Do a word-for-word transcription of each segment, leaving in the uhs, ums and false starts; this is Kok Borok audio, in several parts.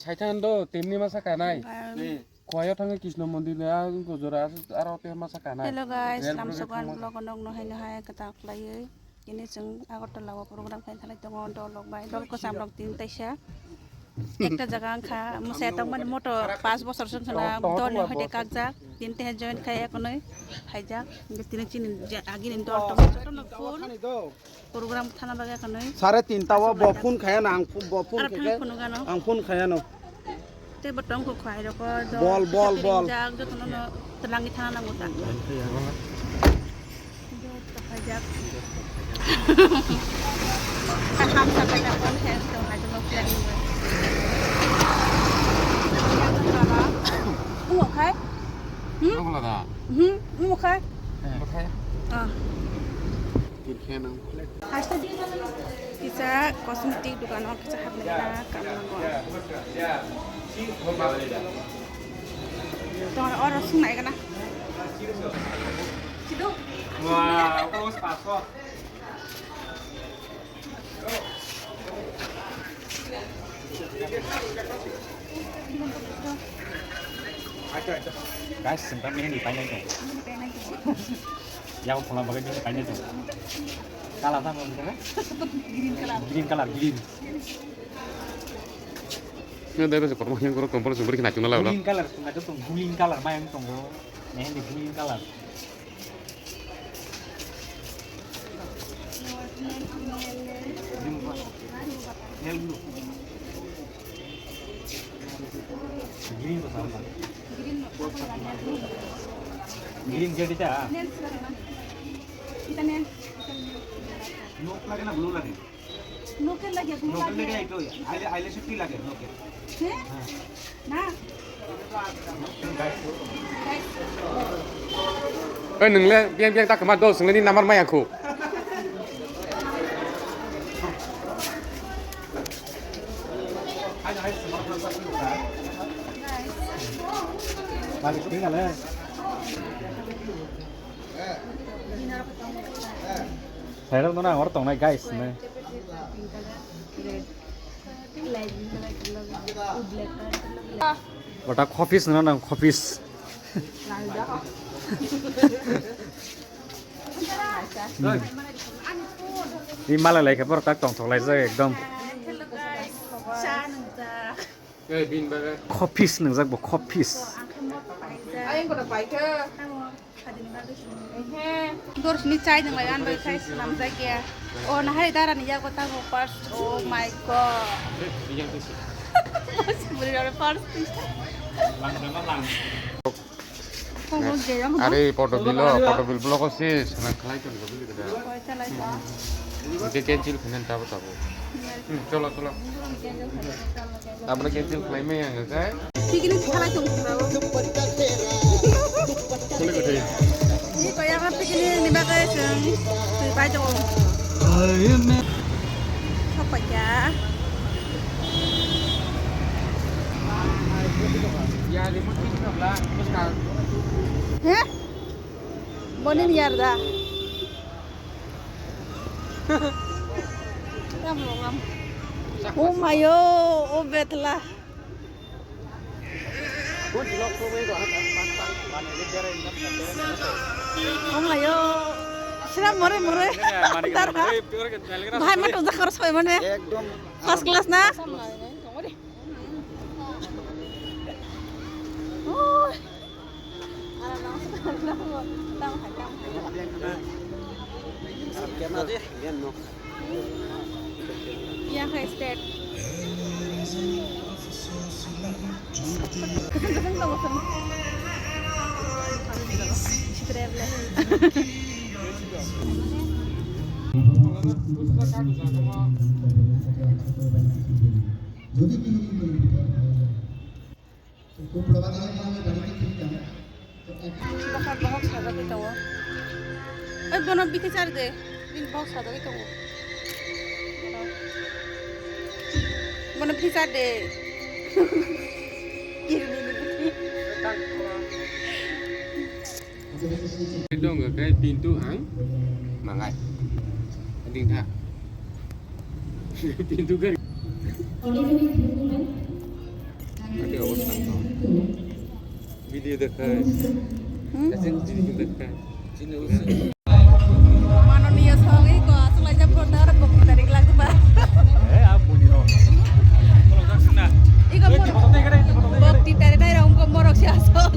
Saithan do, temni masa kanai. Em. Kuayo thangwi Krishna mondir ni, ah, wngkha jora, aro te masa kanai. Hello guys, Rel lamsokan thangma. Vlog o nog no hai no hai kwtal khlaiwi. Ini chwng Agartala o program khai thalai tongo, dol rok bai, dol kwcham rok tin taisa. Ekta jaga wngkha, mwsai tongmani moto pas bosor chwng khna, dol ni hoite kakjak, tin te join khai ekonoi, haijak, tini chini agini dol tongo, joto no full. Program thana bagwi kanwi. Sare tinta o bo phone khaya na, ang pho-, bo phone khe khe. Aro phone phone gano. Ang phone khaya no. Te bo tong kho khwai rok o, do bol, bol, bol. Ringjak, jotono no twlangwi thana nango ta. Joto khaijak. Kaham sa bai ta phone khe to hai to no planning bai. Ungo khai? Hmm? Ungo da. Hmm, ungo khai? Ungo khai? Ah. Kisa cosmetic dukan o kisa hapnai na kam nango. Tong oro sung nai gana. Sido. Wah, kau sepatu. Guys, sebentar ini dipainai dong. Ya, aku pulang pakai dulu, painai dong. Kalah sama, bener kan? Green color. Green color, green. Ini dari besok kormo yang kurang kompor sumber kena cuma lah. Green color, sumber itu green color, main tunggu. Nah, ini green color. Green ko sama. Green jadi ta? Nok lage na blue lage? Local lage, blue lage. Local lage itu ya. Aile, aile safety lage, local. He? Na. Oi, nwngle biang biang ta kwma dol swnglani namar maya khu. Malik tinggal ya. Sairok no na oro tongnai guys ne. Ota khopis no na khopis. Ni mala lai khe borok tak tongthok laijak ekdom. Khopis nwngjak bo, khopis. Ayang kono paikha. Dorsni chai nang lai, an bai khai swnam jak ya. O nahai dara ni yago tamo purse. Oh my god. Buri rare purse. Are, Porto Bilo, Porto Bil block o sis, nang khlai tong ko bili kada. Ke cancel khanan tabo tabo. Hmm, cholo, cholo. Abra cancel khlai mai ang, okay? Picnic khlai tong. Ni ko ya picnic ni bagwi chwng twi pai tong. Sok pai ya. He? Boni ni yar da. Ram ram. Oh mayo, o betla. Oh mayo. Sira more more. Dar ha. Bhai ma to jakar soi mane. Ekdom. First class na? Oi. Yang hai state. Keseng keseng tong keseng. Sipre ble. Bahar bahok sajagwi tongo. Oi, bono bikhe char de. Bini bahok sajagwi tongo. Bono bikhe char de. Dong kai pintu ang mangai. Ding tha. Pintu kai. Hmm? Manoniya song iko aswk laijak photo aro bokti tarik lagba. Eh, a buni no. Iko bokti tarik nai rong ko morok si asol.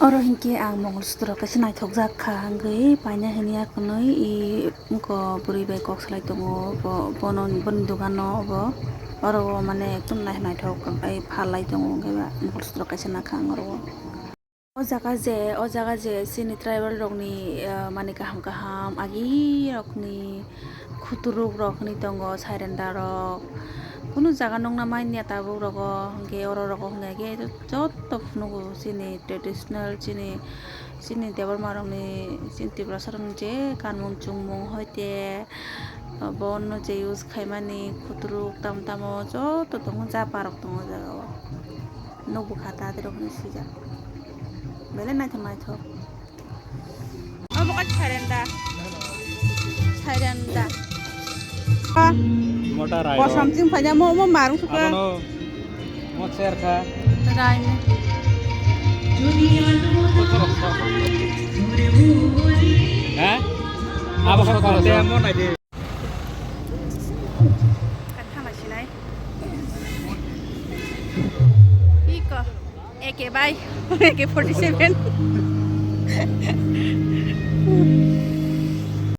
Oro hinkhe ang Mongol Sutro kaisa naithokjak kha hwnkhe paina hwnwi ya kwnwi i wngkha bwrwi bai kok salai tongo bo bono boni dogano obo oro o mane ekdom naithok naithok phalai tongo hwnkhe ba Mongol Sutro kaisa nakha ang oro o. O jaga je o jaga je chini tribal rokni manwi kaham kaham agi rokni. Khuturuk rok hinwi tongo, sairenda rok. Kunu jaga nukna manya tabuk rogo, hwnkhe oro rogo hwnkhe khe joto phunugo chini traditional, chini, chini Debbarma rokni, chini Tiprasa rokni je kanmung chumung hoite, bono je use khaimani khuturuk tamo tamo joto tongo, japa rok tongo o jaga o. Nukbukha ta tei rok hinwi swijak. Belai naithok naithok. Obo khe sairenda. Sairenda. Mota rai. Bosam ching phaina mo, mo marung suka. Abono mo cher kha. Rai ne. Ha? Abo khe mo nai de. Kathana sinai. Iko. A K bai. A K forty seven.